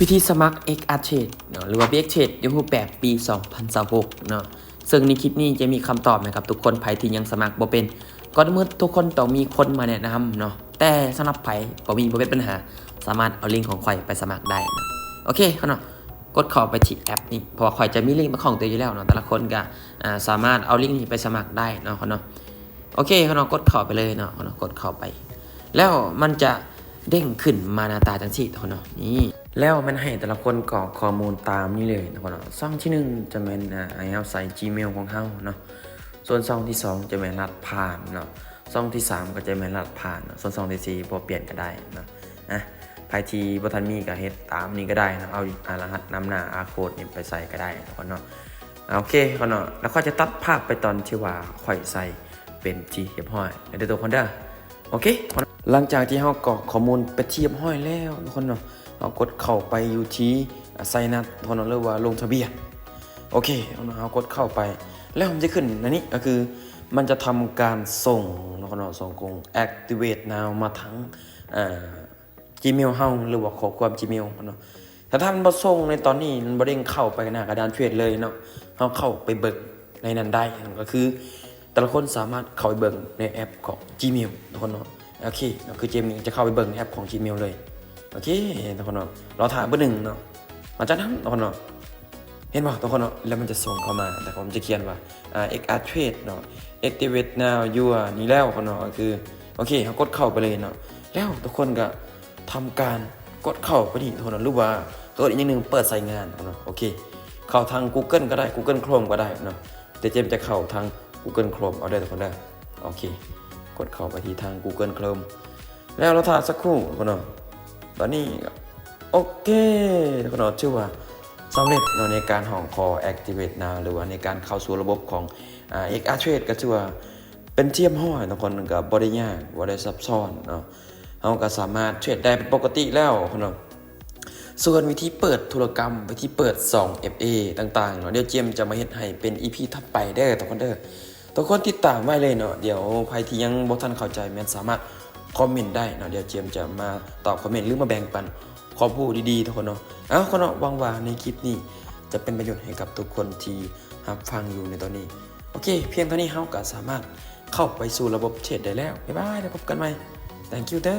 ວິທີສະໝັກ XR Trade ເນາະ ຫຼືວ່າ BX Trade ຢູ່ຮູບແບບປີສອງພັນຊາວຫົກເນາະ. ເຊິ່ງໃນຄລິບນີ້ຈະມີຄຳຕອບໃຫ້ກັບທຸກຄົນ ໃຜທີ່ຍັງສະໝັກບໍ່ເປັນ. ກ່ອນອື່ນໝົດທຸກຄົນຕ້ອງມີຄົນມາແນະນຳເນາະ, ແຕ່ສຳລັບໃຜບໍ່ມີ ບໍ່ເປັນບັນຫາ ສາມາດເອົາລິງຂອງຂ້ອຍໄປສະໝັກໄດ້ເນາະ. ໂອເຄເນາະ, ກົດເຂົ້າໄປທີ່ແອັບນີ້ ເພາະວ່າຂ້ອຍຈະມີລິງເປັນຂອງຕົວເອງຢູ່ແລ້ວເນາະ, ແຕ່ລະຄົນກໍ ອາ ສາມາດເອົາລິງນີ້ໄປສະໝັກໄດ້ເນາະເນາະ. ໂອເຄເນາະ, ກົດເຂົ້າໄປເລີຍເນາະເນາະ, ກົດເຂົ້າໄປ ແລ້ວມັນຈະເດ້ງຂຶ້ນມາໜ້າຕາຈັ່ງຊີ້ເນາະເນາະ. ນີ້ ແລ້ວມັນໃຫ້ແຕ່ລະຄົນກອກຂໍ້ມູນຕາມນີ້ເລີຍເນາະເນາະ. ຊ່ອງທີໜຶ່ງຈະແມ່ນ ອາ ໃຫ້ເຮົາໃສ່ Gmail ຂອງເຮົາເນາະ, ສ່ວນຊ່ອງທີສອງຈະແມ່ນລະຫັດຜ່ານເນາະ, ຊ່ອງທີສາມກໍຈະແມ່ນລະຫັດຜ່ານເນາະ, ສ່ວນຊ່ອງທີສີ່ບໍ່ປ່ຽນກໍໄດ້ເນາະ. ອາ ໃຜທີ່ບໍ່ທັນມີກໍເຮັດຕາມນີ້ກໍໄດ້ເນາະ, ເອົາ ອາ ລະຫັດນຳໜ້າ R code ນີ້ໄປໃສ່ກໍໄດ້ເນາະເນາະ. ໂອເຄເນາະເນາະ, ແລ້ວຂ້ອຍຈະຕັດພາບໄປຕອນທີ່ວ່າຂ້ອຍໃສ່ເປັນທີ່ຮຽບຮ້ອຍແລ້ວເດີທຸກຄົນເດີ. ໂອເຄ ຫຼັງຈາກທີ່ເຮົາກອກຂໍ້ມູນເປັນທີ່ຮຽບຮ້ອຍແລ້ວທຸກຄົນເນາະ, ເຮົາກົດເຂົ້າໄປຢູ່ທີ່ Sign up ເນາະ ຫຼືວ່າລົງທະບຽນ. ໂອເຄເນາະ, ເຮົາກົດເຂົ້າໄປ ແລ້ວມັນຈະຂຶ້ນອັນນີ້ ກໍຄືມັນຈະທຳການສົ່ງເນາະເນາະ, ສົ່ງກົງ Activate Now ມາທາງ ອາ Gmail ເຮົາ ຫຼືວ່າຂໍ້ຄວາມ Gmail ເນາະ. ຖ້າທ່ານບໍ່ສົ່ງໃນຕອນນີ້ ມັນບໍ່ເດ້ງເຂົ້າໄປໜ້າກະດານເທຣດເລີຍເນາະ. ເຮົາເຂົ້າໄປເບິ່ງໃນນັ້ນໄດ້ ກໍຄືແຕ່ລະຄົນສາມາດເຂົ້າໄປເບິ່ງໃນແອັບຂອງ Gmail ທຸກຄົນເນາະ. ໂອເຄເນາະ, ຄືເຈມນີ້ຈະເຂົ້າໄປເບິ່ງໃນແອັບຂອງ Gmail ເລີຍ. ໂອເຄທຸກຄົນເນາະ, ລໍຖ້າເບິ່ງໜຶ່ງເນາະ. ຫຼັງຈາກນັ້ນທຸກຄົນເນາະ, ເຫັນບໍ່ທຸກຄົນເນາະ, ແລ້ວມັນຈະສົ່ງເຂົ້າມາ ແຕ່ວ່າມັນຈະຂຽນວ່າ ອາ XR Trade ເນາະ Activate Now Your ນີ້ແລ້ວເນາະ, ກໍຄື ໂອເຄ ເຮົາກົດເຂົ້າໄປເລີຍເນາະ. ແລ້ວທຸກຄົນກໍ ທຳການກົດເຂົ້າໄປນີ້ທຸກຄົນເນາະ, ຫຼືວ່າເອີ້ນອີກຢ່າງໜຶ່ງ ເປີດໃຊ້ງານເນາະ. ໂອເຄ ເຂົ້າທາງ Google ກໍໄດ້ Google Chrome ກໍໄດ້ເນາະ, ແຕ່ເຈມຈະເຂົ້າທາງ Google Chrome ເອົາເດີທຸກຄົນເດີ. ໂອເຄ ກົດເຂົ້າໄປທີ່ທາງ Google Chrome ແລ້ວລໍຖ້າສັກຄູ່ທຸກຄົນເນາະ. ຕອນນີ້ກໍໂອເຄທຸກຄົນເນາະ, ຖືວ່າສຳເລັດເນາະ ໃນການຮ້ອງຂໍ Activate Now ຫຼືວ່າໃນການເຂົ້າສູ່ລະບົບຂອງ ອາ XR Trade ກໍຖືວ່າ ເປັນທີ່ຮຽບຮ້ອຍທຸກຄົນ, ກໍບໍ່ໄດ້ຍາກ ບໍ່ໄດ້ຊັບຊ້ອນເນາະ, ເຮົາກໍສາມາດເທຣດໄດ້ເປັນປົກກະຕິແລ້ວເນາະ. ສ່ວນວິທີເປີດທຸລະກຳ ວິທີເປີດສອງ ເອັຟ ເອ ຕ່າງໆເນາະ, ດຽວເຈມຈະມາເຮັດໃຫ້ເປັນ ອີ ພີ ຖັດໄປເດີທຸກຄົນເດີ. ທຸກຄົນຕິດຕາມໄວ້ເລີຍເນາະ, ດຽວໃຜທີ່ຍັງບໍ່ທັນເຂົ້າໃຈແມ່ນສາມາດຄອມເມັນໄດ້ເນາະ, ດຽວເຈມຈະມາຕອບຄອມເມັນ ຫຼືມາແບ່ງປັນຄວາມຮູ້ດີໆທຸກຄົນເນາະ. ເອົາ ທຸກຄົນເນາະ, ຫວັງວ່າໃນຄລິບນີ້ຈະເປັນປະໂຫຍດໃຫ້ກັບທຸກຄົນທີ່ ຮັບຟັງຢູ່ໃນຕອນນີ້. ໂອເຄ ພຽງເທົ່ານີ້ເຮົາກໍສາມາດເຂົ້າໄປສູ່ລະບົບເທຣດໄດ້ແລ້ວ. ບາຍບາຍ, ແລ້ວພົບກັນໃໝ່. Thank you ເດີ.